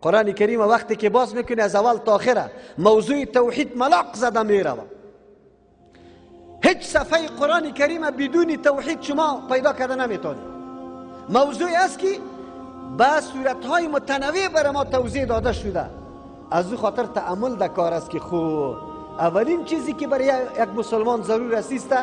قرآن کریم وقتی که باز میکنی از اول تا آخره موضوع توحید ملاق زده میروه. هیچ صفحه قرآن کریم بدون توحید شما پیدا کرده نمیتونی. موضوع است که با صورتهای متنوع برای ما توضیح داده شده. از او خاطر تأمل در کار است که خو اولین چیزی که برای یک مسلمان ضرور است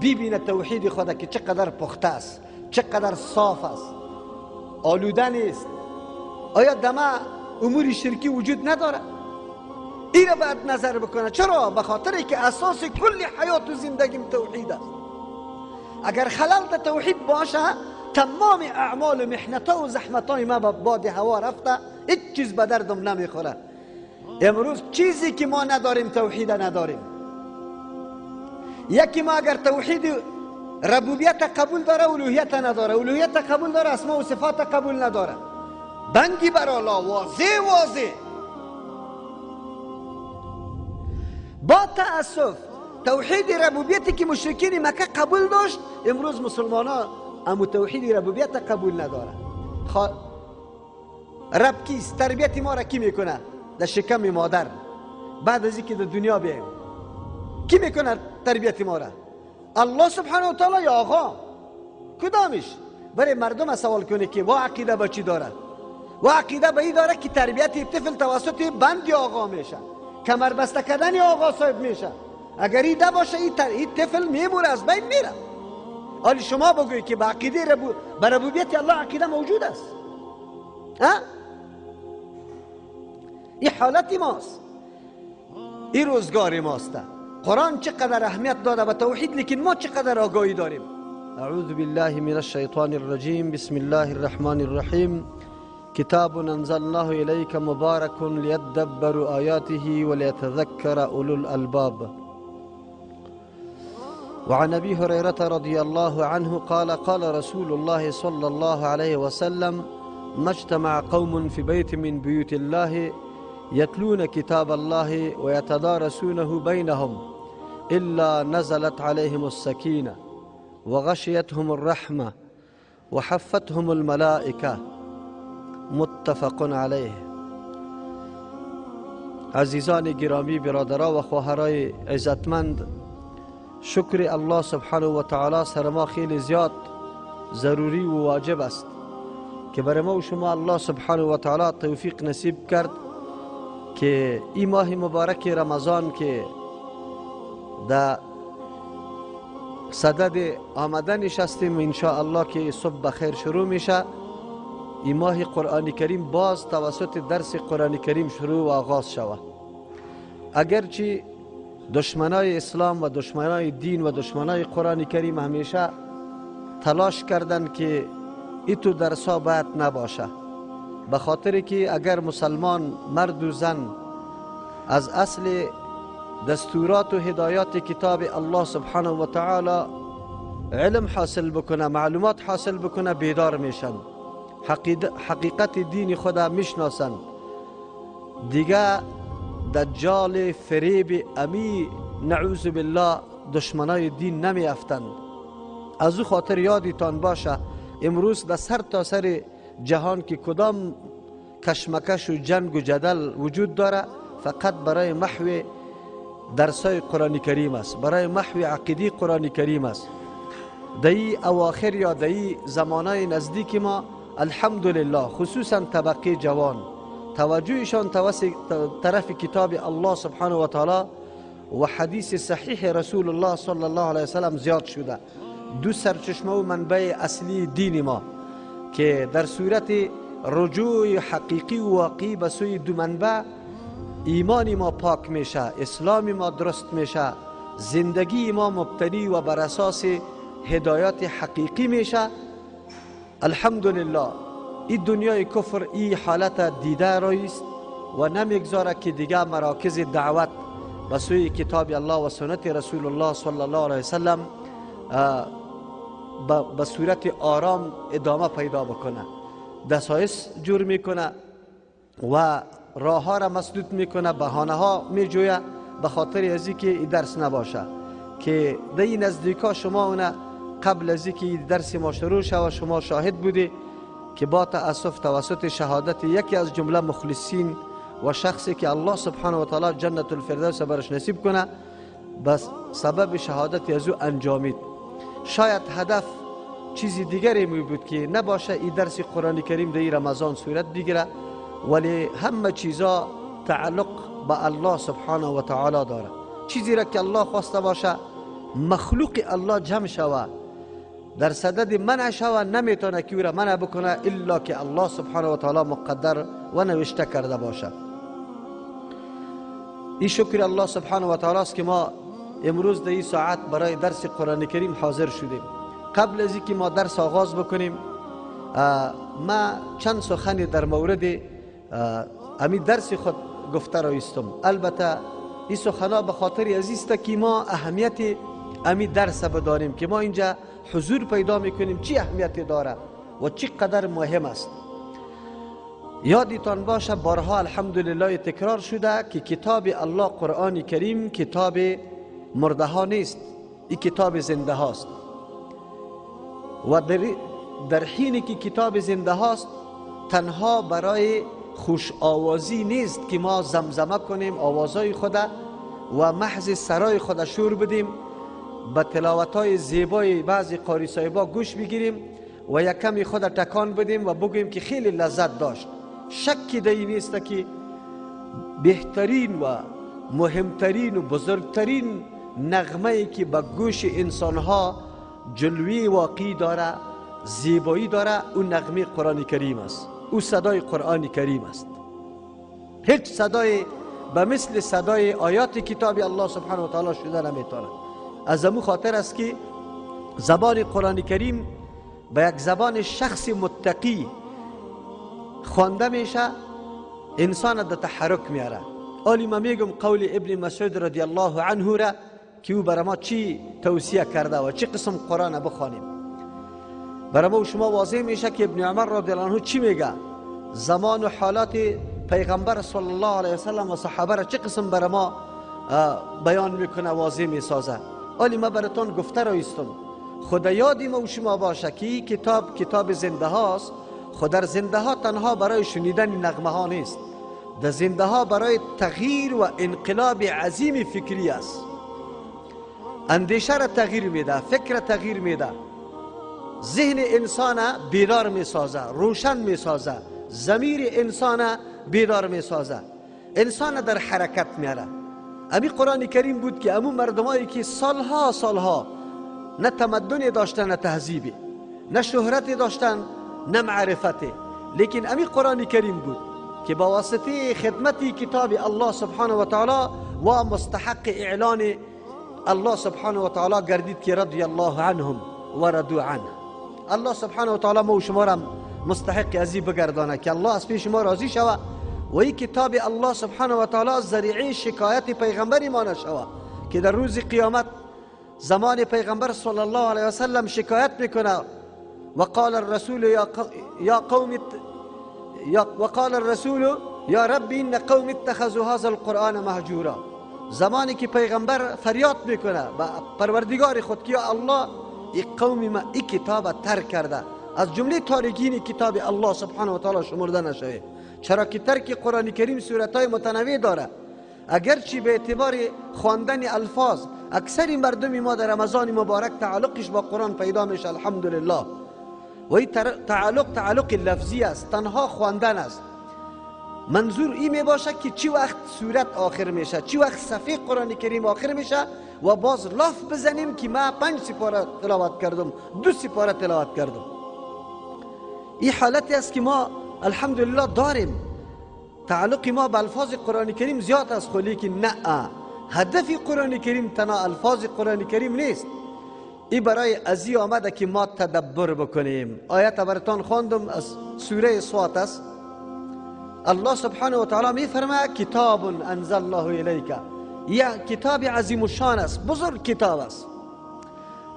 ببینه توحید خود که چقدر پخته است، چقدر صاف است، آلوده نیست. آیا دمه امور شرکی وجود نداره؟ این را باید نظر بکنه. چرا؟ به خاطر که اساس کل حیات و زندگیم توحید است. اگر خلل در توحید باشه تمام اعمال و محنت و زحمت های ما به باد هوا رفته، هیچ چیز به دردم نمیخوره. امروز چیزی که ما نداریم توحید نداریم. یکی ما اگر توحید ربوبیت قبول داره الوهیت نداره، الوهیت قبول داره اسماء و صفات قبول نداره. بنگی بر الله واضح واضح. با تأسف توحید ربوبیتی که مشرکین مکه قبول داشت امروز مسلمان ها امو توحید ربوبیت قبول نداره. رب کیست؟ تربیت ما را کی میکنه؟ در شکم مادر. بعد از اینکه در دنیا بیایم کی میکنه تربیت ما را؟ الله سبحانه و تعالی یا آقا؟ کدامش؟ برای مردم سوال کنه که وا عقیده به چی داره؟ و عقیده به این داره که تربیت طفل توسط بند آقا میشه، کمر بسته کردن آقا صاحب میشه. اگر این باشه این طفل میموره، از بین میره. حالا شما بگویی که به عقیده به ربوبیت الله عقیده موجود است؟ ها؟ این حالت ماست، این روزگار ماست. قرآن چقدر اهمیت داده به توحید، لیکن ما چقدر آگاهی داریم. اعوذ بالله من الشیطان الرجیم، بسم الله الرحمن الرحیم. كتاب أنزلناه إليك مبارك ليدبروا آياته وليتذكر أولو الألباب. وعن أبي هريرة رضي الله عنه قال قال رسول الله صلى الله عليه وسلم: ما اجتمع قوم في بيت من بيوت الله يتلون كتاب الله ويتدارسونه بينهم إلا نزلت عليهم السكينة وغشيتهم الرحمة وحفتهم الملائكة. متفق علیه. عزیزان گرامی، برادران و خواهرای عزتمند، شکر الله سبحانه و تعالی سر ما خیلی زیاد ضروری و واجب است که برای ما و شما الله سبحانه و تعالی توفیق نصیب کرد که این ماه مبارک رمضان که در صدد آمدنش هستیم ان شاء الله که صبح بخیر شروع میشه، این ماه قرآن کریم باز توسط درس قرآن کریم شروع و آغاز شود. اگرچه دشمنای اسلام و دشمنای دین و دشمنای قرآن کریم همیشه تلاش کردند که ایتو درس ها باید نباشه، به خاطر که اگر مسلمان مرد و زن از اصل دستورات و هدایات کتاب الله سبحانه و تعالی علم حاصل بکنه، معلومات حاصل بکنه، بیدار میشن، حقیقت دین خدا میشناسن، دیگه دجال فریب امی نعوذ بالله دشمنای دین نمیافتند. از او خاطر یادتان باشه امروز در سر تا سر جهان که کدام کشمکش و جنگ و جدل وجود داره فقط برای محو درسای قرآن کریم است، برای محو عقیدی قرآن کریم است. در ای اواخر یا در ای زمانای نزدیک ما الحمدلله خصوصا طبقه جوان توجهشان طرف کتاب الله سبحانه و تعالی و حدیث صحیح رسول الله صلی الله علیه وسلم زیاد شده. دو سرچشمه و منبع اصلی دین ما که در صورت رجوع حقیقی و واقعی به سوی دو منبع ایمان ما پاک میشه، اسلام ما درست میشه، زندگی ما مبتنی و بر اساس هدایات حقیقی میشه. الحمدلله این دنیای کفر این حالت دیده رایست و نمیگذاره که دیگه مراکز دعوت به سوی کتاب الله و سنت رسول الله صلی الله علیه وسلم به صورت آرام ادامه پیدا بکنه. دسایس جور میکنه و راه ها را مسدود میکنه، بهانه ها میجویه به خاطر از اینکه این درس نباشه که در این نزدیکا شما اونه قبل از اینکه درس ما شروع شود شما شاهد بودی که با تأسف توسط شهادت یکی از جمله مخلصین و شخصی که الله سبحانه و تعالی جنت الفردوس برش نصیب کنه، بس سبب شهادت از او انجامید. شاید هدف چیزی دیگری می بود که نباشه این درس قرآن کریم در رمضان صورت بگیره، ولی همه چیزا تعلق به الله سبحانه و تعالی داره. چیزی را که الله خواسته باشه مخلوق الله جمع شوه در صدد منع شوه، نمیتونه که او را منع بکنه الا که الله سبحانه و تعالی مقدر و نوشته کرده باشه. این شکر الله سبحانه و تعالی است که ما امروز در این ساعت برای درس قرآن کریم حاضر شدیم. قبل از اینکه ما درس آغاز بکنیم، ما چند سخنی در مورد امی درس خود گفته را ایستم. البته این سخنا به خاطر از که ما اهمیت امی درس بدانیم که ما اینجا حضور پیدا میکنیم چی اهمیتی داره و چی قدر مهم است. یادتان باشه بارها الحمدلله تکرار شده که کتاب الله قرآن کریم کتاب مرده ها نیست، این کتاب زنده هاست. و در حینی که کتاب زنده هاست تنها برای خوش آوازی نیست که ما زمزمه کنیم آوازهای خود و محض سرای خود شور بدیم، به تلاوت‌های زیبای بعضی قاری صاحبا گوش بگیریم و یک کمی خود تکان بدیم و بگوییم که خیلی لذت داشت. شکی در این نیست که بهترین و مهمترین و بزرگترین نغمه که به گوش انسانها جلوی واقعی داره، زیبایی داره، اون نغمه قرآن کریم است، او صدای قرآن کریم است. هیچ صدای به مثل صدای آیات کتاب الله سبحانه و تعالی شده نمیتونه. از امو خاطر است که زبان قرآن کریم به یک زبان شخص متقی خوانده میشه، انسان در تحرک میاره. آلی ما میگم قول ابن مسعود رضی الله عنه را که او برای ما چی توصیه کرده و چی قسم قرآن بخوانیم. برای ما و شما واضح میشه که ابن عمر رضی الله عنه چی میگه، زمان و حالات پیغمبر صلی الله علیه وسلم و صحابه را چه قسم برای ما بیان میکنه، واضح میسازه. آلی ما براتون گفته را ایستم، خدا یادی ما و شما باشه که کتاب کتاب زنده هاست. خود در زنده ها تنها برای شنیدن نغمه ها نیست، در زنده ها برای تغییر و انقلاب عظیم فکری است. اندیشه را تغییر میده، فکر را تغییر میده، ذهن انسان بیدار میسازه، روشن میسازه، ضمیر انسان بیدار میسازه، انسان در حرکت میاره. امی قرآن کریم بود که امو مردمایی که سالها سالها نه تمدن داشتن، نه تهذیبی، نه شهرت داشتن، نه معرفتی، لیکن امی قرآن کریم بود که با واسطه خدمت کتاب الله سبحانه و تعالی و مستحق اعلان الله سبحانه و تعالی گردید که رضی الله عنهم و رضوا عنه. الله سبحانه و تعالی ما و شما را مستحق ازی بگردانه که الله از پیش ما راضی شوه و این کتاب الله سبحانه و تعالی ذریعه شکایت پیغمبر ما نشوه که در روز قیامت زمان پیغمبر صلی الله علیه وسلم شکایت میکنه. وقال الرسول یا قوم وقال الرسول یا رب ان قوم اتخذوا هذا القرآن مهجورا. زمانی که پیغمبر فریاد میکنه به پروردگار خود که یا الله این قوم ما این کتاب ترک کرده، از جمله تارکین کتاب الله سبحانه و تعالی شمرده نشوه. چرا که ترک قرآن کریم صورتهای متنوع داره. اگرچه به اعتبار خواندن الفاظ اکثر مردم ما در رمضان مبارک تعلقش با قرآن پیدا میشه الحمدلله، و این تعلق لفظی است، تنها خواندن است. منظور این می باشه که چی وقت سورت آخر میشه، چی وقت صفحه قرآن کریم آخر میشه و باز لاف بزنیم که ما 5 سپاره تلاوت کردم، 2 سپاره تلاوت کردم. این حالتی است که ما الحمدلله داریم. تعلق ما به الفاظ قرآن کریم زیاد است، خو لیکن نه، هدف قرآن کریم تنها الفاظ قرآن کریم نیست. ای برای ازی آمده که ما تدبر بکنیم. آیت براتان خواندم از سوره صاد است. الله سبحانه و تعالی میفرماید کتاب انزل الله الیک، یک کتاب عظیم الشان است، بزرگ کتاب است.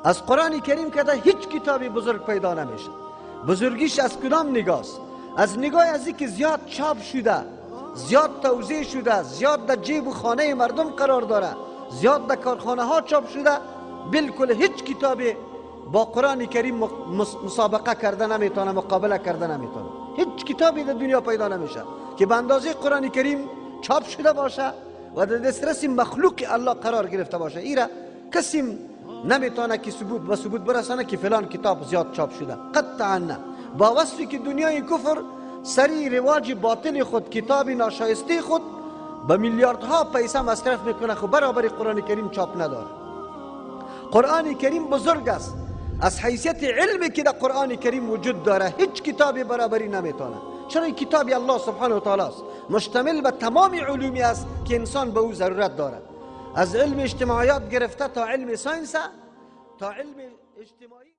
از قرآن کریم که هیچ کتابی بزرگ پیدا نمیشه. بزرگیش از کدام نگاه است؟ از نگاه از اینکه زیاد چاپ شده، زیاد توزیع شده، زیاد در جیب و خانه مردم قرار داره، زیاد در کارخانه ها چاپ شده. بالکل هیچ کتابی با قرآن کریم مسابقه کرده نمیتونه، مقابله کرده نمیتونه. هیچ کتابی در دنیا پیدا نمیشه که به اندازه قرآن کریم چاپ شده باشه و در دسترس مخلوق الله قرار گرفته باشه. ایره کسی نمیتونه که ثبوت به ثبوت برسانه که فلان کتاب زیاد چاپ شده، قطعا نه. با وصفی که دنیای کفر سری رواج باطل خود، کتاب ناشایسته خود به میلیاردها پیسه مصرف میکنه، خب برابر قرآن کریم چاپ نداره. قرآن کریم بزرگ است، از حیثیت علمی که در قرآن کریم وجود داره هیچ کتابی برابری نمیتونه. چرا؟ این کتاب الله سبحانه و تعالی است، مشتمل به تمام علومی است که انسان به او ضرورت داره، از علم اجتماعیات گرفته تا علم science تا علم اجتماعی.